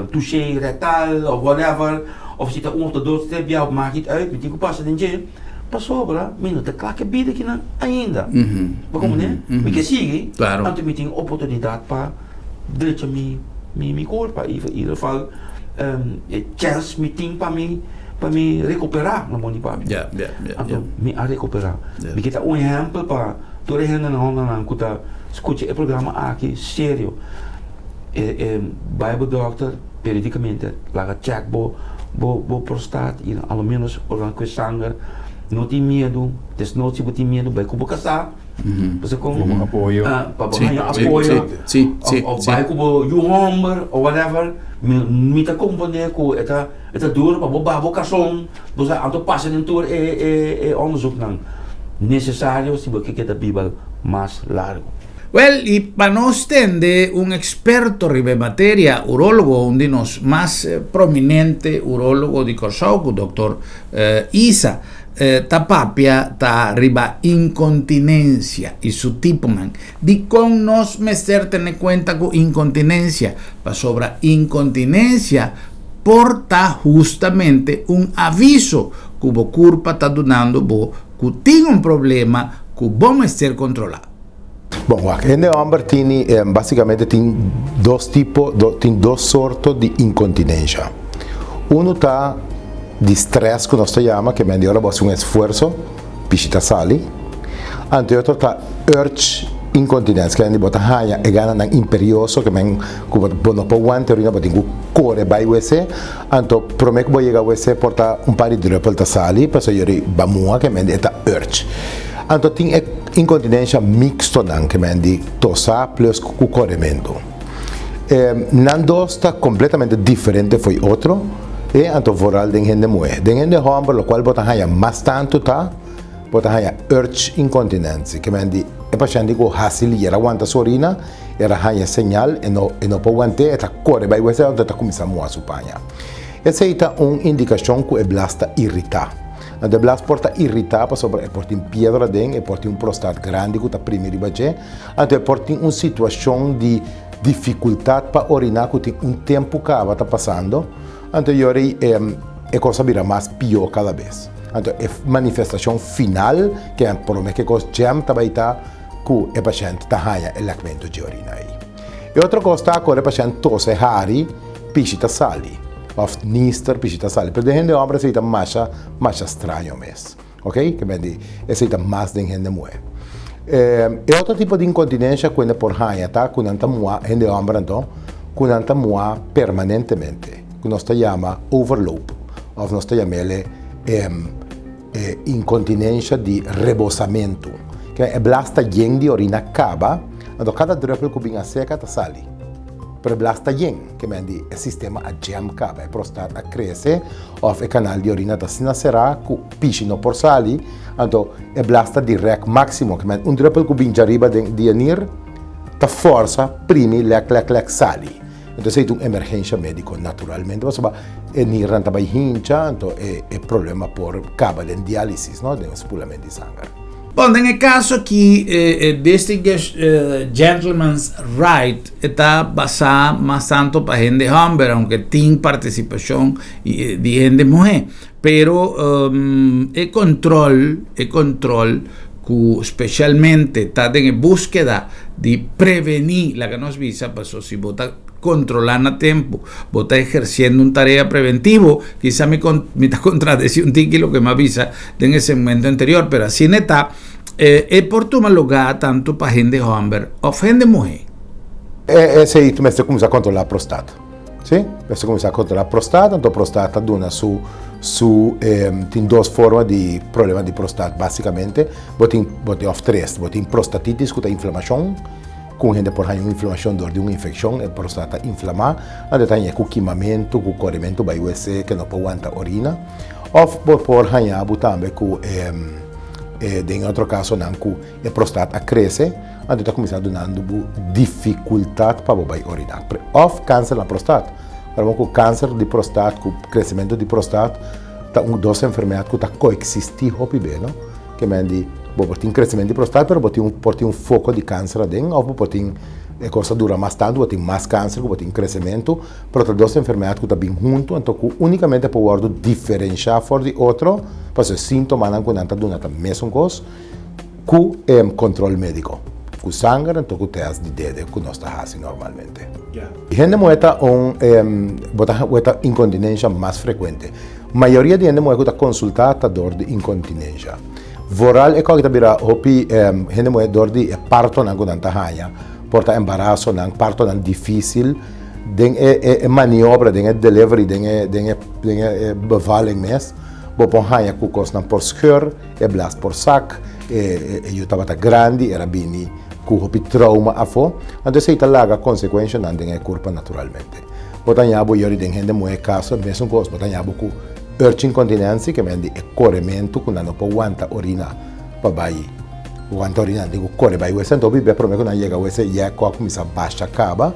touché rectal of whatever. Of si ta un of ta dos tres bia of maak niet uit, mi tin ku pasa den dje, pasobra mi no ta kla ku e bida kinan ainda. Bo komprende? Mi ke sigui, anto mi tin oportunidat pa drecha mi mi kurpa i in ieder geval e chèns mi tin pa mi pa mi rekuperá na bon di papia. Anto mi a rekuperá. Mi ke ta un ehèmpel pa tur e hendenan hòmbernan ku ta skucha e programa aki serio. E bai bo dòkter. Periodicamente laga check bo bo bo prostaat y a lo menos ora nan kue sanger no tin miedu desnood si bo tin miedu bai ku bo kasá pasobra kon Bo apoyo. Pa bo haña apoyo of bai ku bo yu homber of whatever mi mi ta komprende ku e ta e ta duro pa bo baha bo karson bo sa anto pasa den tur e e e onderzoeknan nesesario si bo ke keda biba mas largu. Wel, i pa nos tende un eksperto riba e materia, urólogo, un di nos mas prominente urólogo di Kòrsou, ku dòkter Isa, ta papia ta riba inkontinensia i su tiponan. Dikon nos mester tene kuenta ku inkontinensia? Pasobra inkontinensia por ta hustamente un aviso ku bo kurpa ta dunando bo ku tin un problema ku bo mester kontrolá. Bon, wak, hende hòmber tini basikamente tin dos tipo, tin dos sorto di inkontinensha. Unu ta di strès ku nos ta yama, ke men di ora bo hasi un esfuerso, pishi ta sali. Anto e otro ta urge incontinence, ke men di bo ta haña e gananan imperioso, ke men ku bo no por wanta orina, bo tin ku kore bai wc. Anto promé ku bo yega wc por ta un par di drùpel ta sali, pasobra yori ba muha, ke men di e ta urge. Anto tin e inkontinensha mikstonan, ke men di tosá plus ku korementu. Nan dos ta kompletamente diferente fo'i otro, e anto vooral den hende muhé. Den hende hòmber lokual bo ta haña mas tantu ta bo ta haña urge incontinentie, ke men di e pashènt ku hasi lier a wanta su orina, e ta haña señal, e no e no por want'é, e ta kore bai wc anto e ta kuminsá muha su paña. Esei ta un indikashon ku e blas ta iritá. Anto e blas por ta iritá pasobra e por tin piedra aden, e por tin un prostat grandi ku ta primi riba dje, anto e por tin un situashon di difikultat pa oriná ku tin un tempu kaba ta pasando, anto yori e kos a bira mas pió kada bes. Anto e manifestashon final, ke promé ke kos jam ta bai ta ku e pashènt ta haña e lèkmentu dje orina ei. E otro kos ta ku ora e pashènt tose hari, pishi ta sali. Of nister pishi ta sali. Pero den hende homber esei ta masha, masha straño mes. Ok? Ke men di esei ta mas den hende muhé. E otro tipo di inkontinensha ku hende por haña ta ku nan ta muha, hende homber anto, ku nan ta muha permanentemente, ku nos ta yama overloop of nos ta yam'ele e inkontinensha di rebosamentu. Ke e blas ta yen di orina kaba, anto kada drùpel ku bin aseka ta sali. Pero e blas ta yen. Ke men di e sistema a jam kaba, e prostat a krese òf e kanal di orina ta asina será ku pishi no por sali, anto e blas ta di rèk máksimo. Ke men un drùpel ku bin djariba den di e nir ta fòrsa primi lèk lèk lèk sali. Anto esei ta un emergensha médiko naturalmente pasobra e nirnan ta bai hincha, anto e problema por kaba den diálisis, no, den spulament di sanger. Bon, den e kaso aki e Distinguished Gentleman's Ride e ta basá mas tanto pa hende hòmber, aunke tin partisipashon di hende muhé. Pero e kòntròl, e kòntròl ku speshalmente ta den e búskeda di prevení, laga nos bisa, pasobra si bo ta kontrolá na tempu, bo ta ehersiendo un tarea preventivo, kisa mi mi ta kontradesí un tiki loke mi a bisa den e segmento anterior, pero asina e ta. E por tuma lugá tantu pa hende hòmber òf hende muhé. Esei tu mester kuminsá kontrolá prostat. Sí, mester kuminsá kontrolá prostat, anto prostat ta duna su su tin dos forma di problema di prostat básikamente. Bo tin bo tin òf tres, bo tin prostatitis ku ta inflamashon, ku un hende por haña un inflamashon dor di un infekshon, e prostat ta inflamá, anto e ta haña ku kimamentu, ku korementu bai wc ke no por wanta orina. Òf bo por haña bo tambe ku e den otro kasonan ku e prostat a krese, anto ta kuminsá dunando bo difikultat pa bo bai oriná. Òf kanser na prostat. Ora bo ku kanser di prostat ku kresementu di prostat ta un dos enfermedat ku ta koeksistí hopi be, no? Ke men di bo por tin kresementu di prostat pero bo tin un por tin un foko di kanser aden òf bo por tin e kos ta dura mas tantu bo tin mas kanser ku bo tin kresementu. Pero ta dos enfermedat ku ta bin huntu anto ku únikamente por wòrdu diferenshá for di otro pasobra e síntomanan ku nan ta duna ta mesun kos ku e kontrol médiko, ku sanger anto ku tèst di dede ku nos ta hasi normalmente. Hende muhé ta un bo ta weta inkontinensha mas frekuente. Mayoria di hende muhé ku ta konsultá ta dor di inkontinensha. Voral e kòke ta bira hopi hende muhé dor di e partonan ku nan ta haña, por ta embarasonan, partonan difísil. Den e e maniobra, den e delivery, den e den e den e bevalling mes, bo por haña ku kosnan por scheur, e blas por sak, e e yu tabata grandi, era bini ku hopi trauma afó. Anto esei ta laga konsekuenshanan den e kurpa naturalmente. Bo ta haña bo yori den hende muhé kaso e mesun kos, bo ta haña bo ku urge-incontinentie, ke men di e korementu ku nan no por wanta orina pa bai wanta orina, nan tin ku kore bai wc, anto hopi bia promé ku nan yega wc yèkò a kuminsá basha kaba.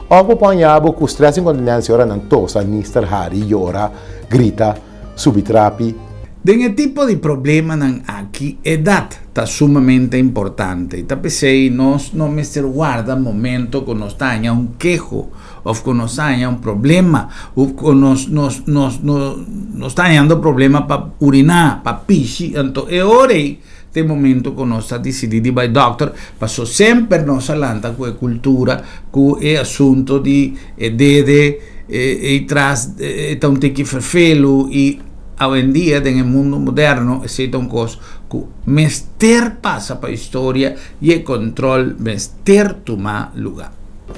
Òf bo por haña bo ku strès inkontinensia ora nan tosa, nister, hari, yora, grita, subi trapi. Den e tipo di problemanan aki edat ta sumamente importante i ta p'esei nos no mester warda momento ku nos ta haña un keho òf ku nos ta haña un problema òf ku nos nos nos nos ta hañando problema pa uriná, pa pishi, anto e ora ei Te momento ku nos ta disidí di bai dòkter, paso semper nos a lanta ku e kultura, ku e asunto di e dede ei tras e ta un tiki ferfelu i awendia den e mundo moderno esei ta un kos ku mester pasa pa historia i e kòntròl mester tuma lugá.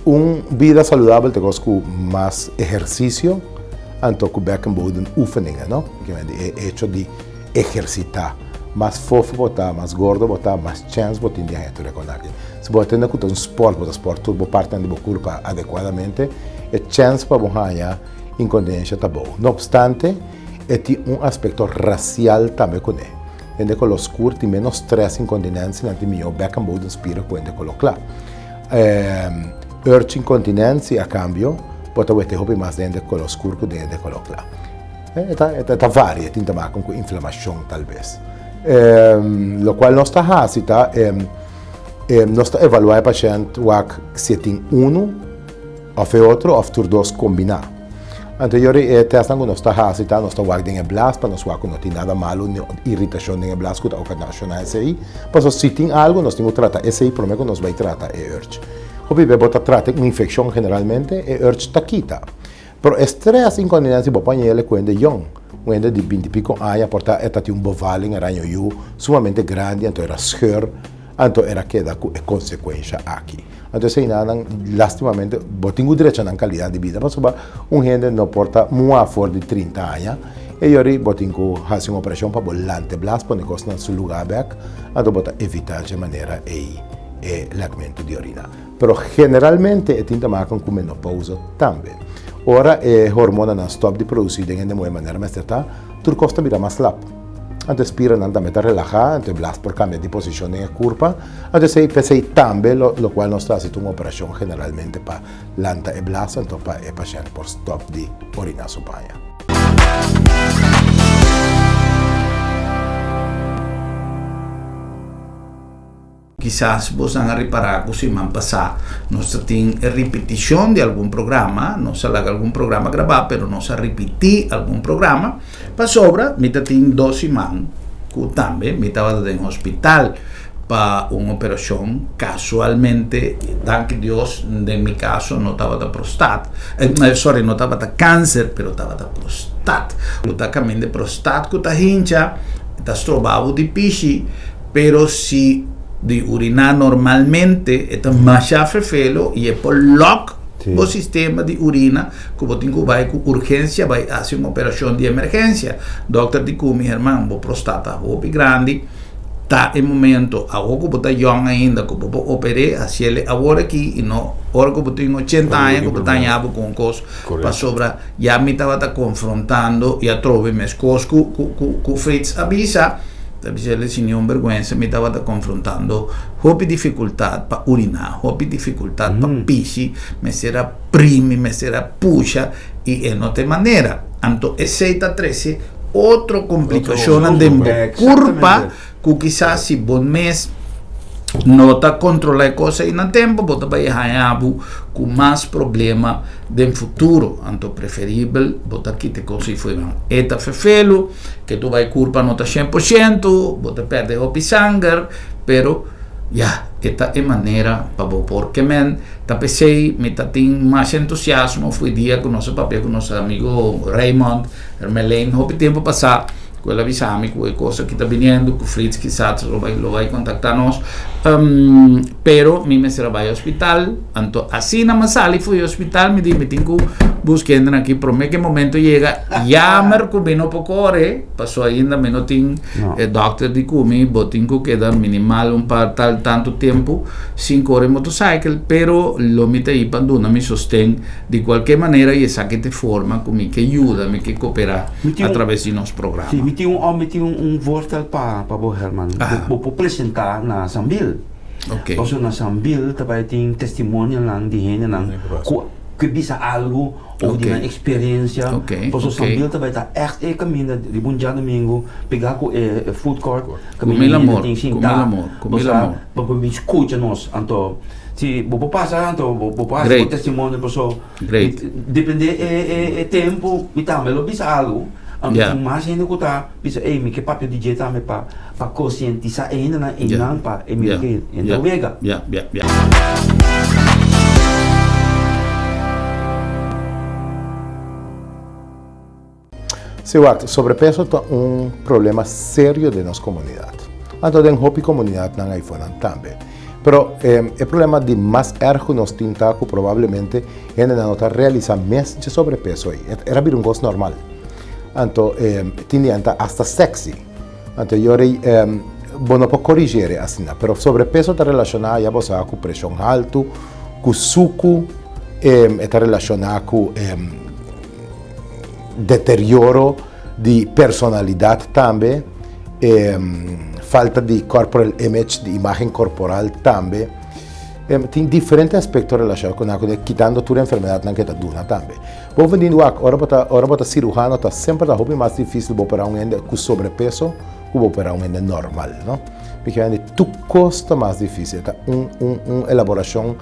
Un bida saludabel ta kos ku mas ehersisio anto ku bekkenbodem oefeningen, no? E hecho di Ehersitá. Mas fofo bo ta, mas gordo bo ta, mas chèns bo tin di haña tur e kon aki. Si bo a tende ku ta un spòrt, bo ta spòrt tur bo partinan di bo kurpa adekuadamente, e chèns pa bo haña inkontinensha ta bou. No opstante, e tin un aspekto rasial tambe kuné. Hende koló skur tin ménos strès inkontinensia, nan tin mihó bèk en bouden spieren ku hende koló kla. Urge inkontinensia, a kambio, bo ta wete hopi mas den hende koló skur ku den hende koló kla. E ta e ta varia, tin ta maken ku inflamashon talbes. Lokual nos ta hasi ta nos ta evaluá e pashènt wak si e tin unu òf e otro òf tur dos kombiná. Anto yori e tèstnan ku nos ta hasi ta nos ta wak den e blas pa nos wak ku no tin nada malu ni iritashon den e blas ku ta okashoná esei. Pasobra si tin algu nos tin ku trata esei promé ku nos bai trata e urge. Hopi bes bo ta trata un infekshon generalmente e urge ta kita. Pero e stress incontinentie bo por haña cu hende yong, un hende di binti pico aña por ta e ta tin un bevalling era haña yu sumamente grandi anto era scheur anto era keda cu e consecuencia aki. Anto eseinan lastimamente bo tin cu drecha nan calidad di bida pasobra un hende no por ta mua for di trinta aña e yori bo tin cu haci un operacion pa bo lante blas pone cos na su lugar bek anto bo ta evita dje manera ey e lekmento di orina. Pero generalmente e tin ta maken ku menopousa tambe. Ora e hormonanan stòp di produsí den hende muhé manera mester ta, tur kos ta bira mas slap. Anto e spiranan tambe ta relahá, anto e blas por kambia di posishon den e kurpa. Anto esei p'esei tambe lo lokual nos ta hasi ta un operashon generalmente pa lanta e blas anto pa e pashènt por stòp di oriná su paña. Kisas bosan a ripará ku siman pasá nos ta tin e ripitishon di algun programa. Nos a laga algun programa grabá, pero nos a ripití algun programa pasobra mi ta tin dos siman ku tambe mi tabata den hospital pa un operashon. Kasualmente, danki Dios, den mi kaso no tabata prostat, sorry, no tabata kanser, pero tabata prostat. Ku ta kaminda e prostat ku ta hincha, ta stroba bo di pishi. Pero si di uriná normalmente e ta masha fefelo i e por lòk bo sistema di urina ku bo tin ku bai ku urgensia bai hasi un operashon di emergensia. Dòkter di ku mi herman bo prostata hopi grandi ta e momento awor ku bo ta yòn ainda ku bo por oper'é hasiel awor aki i no ora ku bo tin ochenta aña ku bo ta haña bo ku un kos pasobra ya mi tabata konfrontando i atrobe meskos ku ku Frits a bisa. Ta bisa el sin niun bergwensa mi tabata konfrontando hopi difikultat pa uriná, hopi difikultat pa pishi, mester a primi, mester a pusha i e no ta e manera. Anto esei ta trese otro komplikashonnan den bo kurpa ku kisas si bo mes no ta kontrolá e kos ei na tempu bo ta bai haña bo ku mas problema den futuro. Anto preferibel bo ta kita e kos ei for nan. E ta fefelu. Ke tu bai kurpa no ta 100%, bo ta pèrdè hopi sanger, pero ya, e ta e manera pa bo por kemen. Ta p'esei mi ta tin mas entusiasmo fu e dia ku nos a papia ku nos amigo Raymond Hermelijn hopi tempu pasá, ku el a bisa mi ku e kos aki ta biniendo, ku Frits kisas lo bai lo bai kontaktá nos. Pero mi mester a bai hospital, anto asina mi a sali for e hospital mi di mi tin ku buska hende aki prome ku e momento yega, yamer ku mi no por kore, paso ainda mi no tin e dokter di ku mi, bo tin ku keda minimal un par tal tantu tempu sin kore motorcycle, pero lo mi ta ei pa duna mi sosten di kualke manera i esaki ta e forma ku mi ke yuda, mi ke koperá a traves di nos programa. Si, mi tin un mi tin un voorstel pa bo Herman, bo por presentá na Sambil. Ok. Pasobra na Sambil ta bai tin testimonionan di hendenan ku ke bisa algu of di nan eksperensia. Ok, Pasobra ok. Sambil ta bai ta ègt e kaminda riba un djadumingu pegá ku e food court Ku kaminda mil hende amor, tin ku mil sintá. amor, ku mil Pasobra amor. bo por bin skucha nos. Anto si bo por pasa anto bo por hasi bo Great. testimonio pasobra Great. depende e e e tempu mi tambe lo bisa algu. Anto Ya. tin mas hende ku ta bisa ey mi ke papia di dje tambe pa Pa konsientisá e hendenan einan pa e mira ke e ta wega. Ya, ya, ya. Sí, wak, sobrepeso ta un problema serio den nos komunidat. Anto den hopi komunidatnan aifonan tambe. Pero e problema di mas erg ku nos tin ta ku probablemente hendenan no ta realisá mes dje sobrepeso ei. E ta bira un kos normal. Anto tin di nan ta asta sexy. Anto yori bo no por korigere asina, pero sobrepeso ta relashoná ya bo sa ku preshon haltu, ku suku, e ta relashoná ku deterioro di personalidat tambe, falta di corporal image, di imagen korporal tambe. Tin diferente aspekto relashoná ku nan, kitando tur e enfermedatnan ku e ta duna tambe. Bovendien wak, ora bo ta ora bo ta siruhano ta semper ta hopi mas difisil bo operá un hende ku sobrepeso ku bo operá un hende normal, no? Mi ke hende tur kos ta mas difisil, ta un un un elaborashon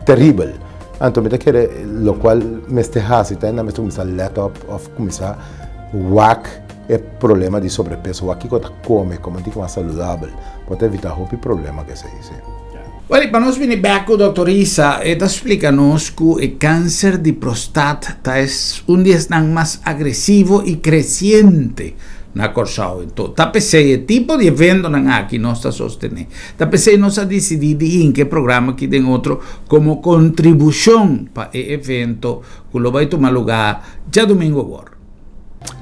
teribel. Anto mi ta kere lokual mester hasi ta hende mester kuminsá let op òf kuminsá wak e problema di sobrepeso, wak kiko ta kome, kome un tiki mas saludabel, bo ta evitá hopi problema ku esei, si. Well, pa nos bini bek ku Dòkter Isa, e ta splika nos ku e kanser di prostat ta es un di esnan mas agresivo i kresiente na Kòrsou. Enton, ta p'esei e tipo di eventonan aki nos ta sostené. Ta p'esei nos a disidí di hinka e programa aki den otro komo kontribushon pa e evento ku lo bai tuma lugá djadumingu awor.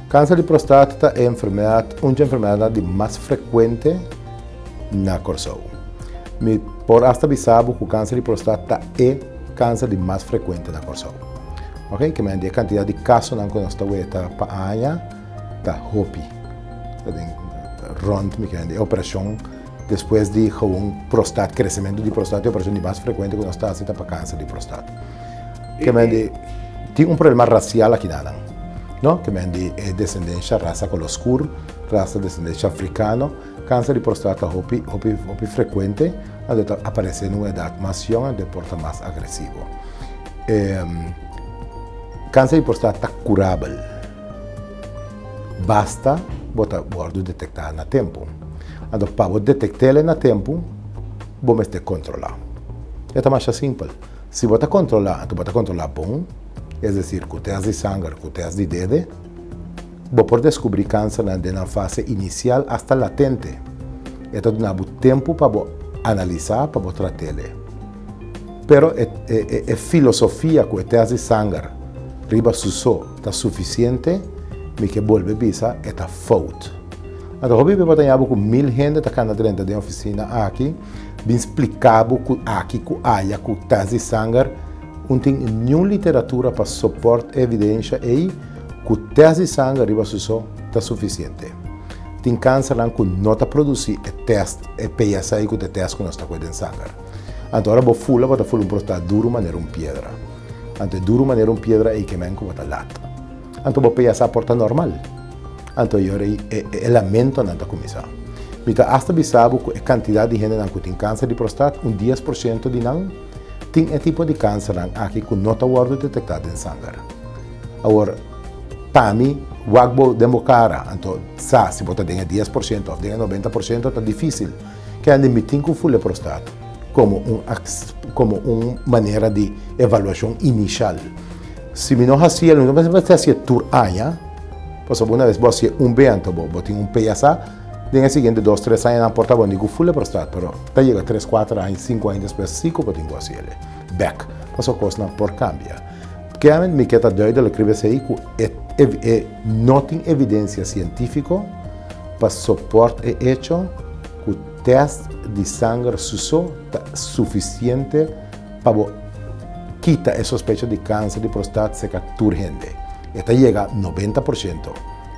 Kanser di prostat ta e enfermedat, un dje enfermedatnan di mas frekuente na Kòrsou. Mi por asta bisa bo ku kanser di prostat ta e kanser di mas frekuente na Kòrsou. Ok, ke men di e kantidat di kasonan ku nos ta weta pa aña ta hopi. Ta den rònt mi kende e operashon despues di gewoon prostat, kresementu di prostat, e operashon di mas frekuente ku nos ta hasi ta pa kanser di prostat. Ke men di tin un problema rasial aki na nan, no? Ke men di e desendensha rasa kolor skur, rasa desendensha afrikano, kanser di prostata hopi hopi hopi frekuente, anto ta aparese na un edat mas yòn anto e por ta mas agresivo. Kanser di prostata ta kurabel, basta bo ta wòrdu detektá na tempu. Anto pa bo detekt'el na tempu bo mester kontrolá. E ta masha simpel. Si bo ta kontrolá, anto bo ta kontrolá bon, es desir ku tèst di sanger, ku tèst di dede, bo por deskubrí kansernan den nan fase inisial asta latente. E ta duna bo tempu pa bo analisá, pa bo trat'ele. Pero e e e filosofia ku e tèst di sanger riba su so ta sufisiente, mi ke bolbe bisa e ta fout. Anto hopi bo ta ña bo ku mil hende ta kanda drenta den ofisina aki bin splika bo ku aki ku aya ku tèst di sanger un tin niun literatura pa soport e evidensha ei ku tèst di sanger riba su so ta sufisiente. Tin kansernan ku no ta produsí e tèst e PSA ku ta e tèst ku nos ta kohe den sanger. Anto ora bo fula bo ta fula un prostat duru manera un piedra. Anto e duru manera un piedra ei ke men ku bo ta lat. Anto bo PSA por ta normal. Anto e ora ei e e lamentonan ta kuminsá. Mi ta asta bisa bo ku e kantidat di hendenan ku tin kanser di prostat, un dies por siento di nan tin e tipo di kansernan aki ku no ta wòrdu detektá den sanger. Awor, pa mi, wak bo den bo kara, anto sa si bo ta den e dies por siento òf den e nobenta por siento ta difísil. Kende mi tin ku fula e prostat komo un komo un manera di evaluashon inishal. Si mi no hasi el, mi no mester hasi e tur aña, pasobra una bes bo hasi e un be anto bo bo tin un PSA, den e siguiente dos tres añanan por ta bo ni ku fula prostat, pero ta yega tres kuater aña, sinku aña despues si ku bo tin ku hasi el bek, pasobra kosnan por kambia. Kende mi ke ta duidelijk riba esei ku e e no tin evidensia sientífiko pa soport e echo ku tèst di sanger su so ta sufisiente pa bo kita e sospecha di kanser di prostat serka tur hende. E ta yega 90%.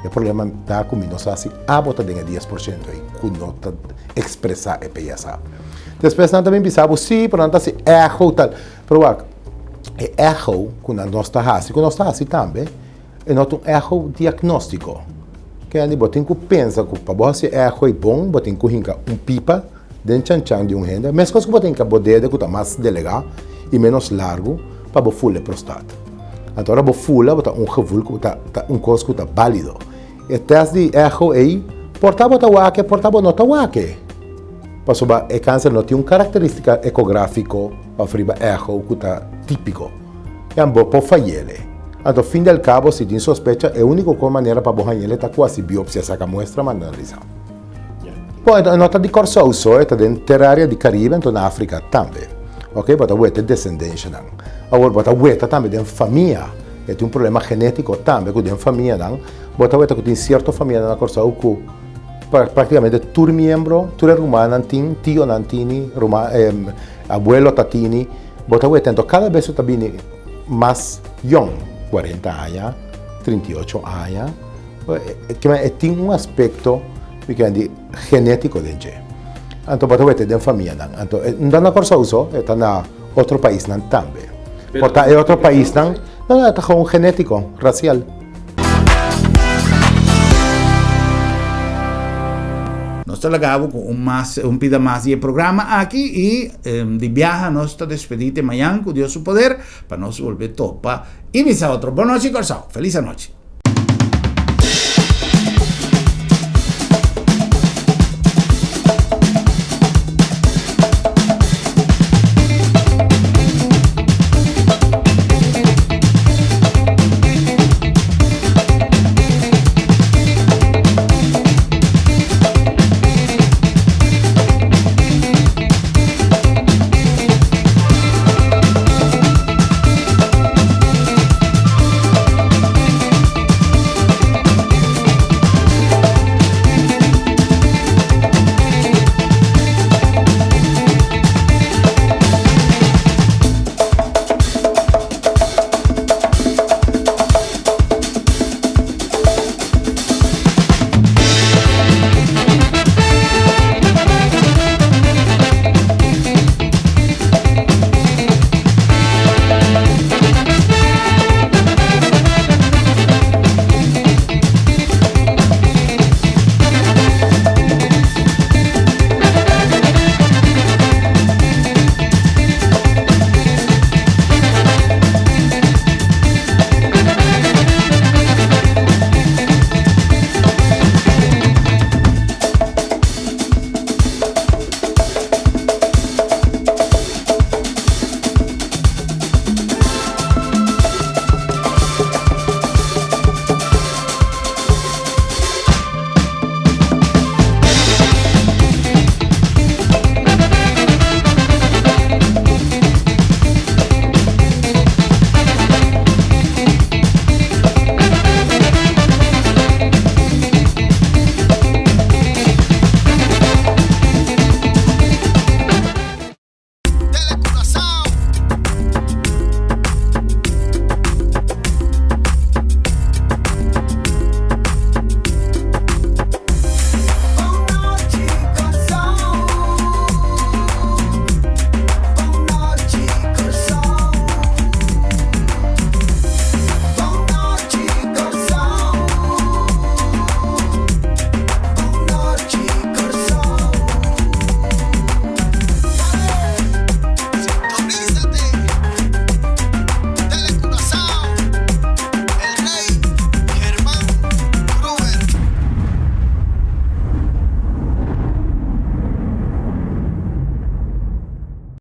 E problema ta ku mi no sa si abo ta den e 10% ei ku no ta ekspresá e PSA. Despues nan ta bin bisa bo, sí, pero nan ta hasi echo tal. Pero wak, e echo ku nan nos ta hasi, ku nos ta hasi tambe, e no ta un echo diagnóstiko. Kende bo tin ku pensa ku pa bo hasi e echo ei bon, bo tin ku hinka un pipa den chanchan di un hende, meskos ku bo ta hinka bo dede ku ta mas delegá i ménos largu pa bo fula e prostat. Anto ora bo fula bo ta un gevoel ku ta ta un kos ku ta bálido. E tèst di echo ei por ta bo ta wak e por ta bo no ta wak e. Pasobra e kanser no tin un karakterístika ekográfiko òf riba echo ku ta típiko. Yan bo por fayele. Anto fin del kabo si tin sospecha e úniko kon manera pa bo hañele ta ku hasi biopsia saka muestra manda analisá. Bon, e no ta di Kòrsou so, e ta den ter área di Karibe anto na Afrika tambe. Ok, bo ta weta e desendenshanan. Awor bo ta weta tambe den famia. E tin un problema genétiko tambe ku den famianan, bo ta weta ku tin sierto famianan na Kòrsou ku práktikamente tur miembro, tur e rumannan tin, tionan tini, ruman, abuelo ta tini. Bo ta weta anto kada bes bo ta bini mas yòn, kuarenta aña, 38 aña. E tin un aspekto mi kere di genétiko den dje. Anto bo ta wete den famianan. Anto no ta na Kòrsou so, e ta na otro paisnan tambe. Por ta e otro paisnan, no no, e ta gewoon genétiko, rasial. Nos ta laga bo ku un mas, un pida mas di e programa aki i di biaha nos ta despedí te mañan ku Dios su poder pa nos bolbe topa i bisa otro. Bon nochi Kòrsou. Felis anochi.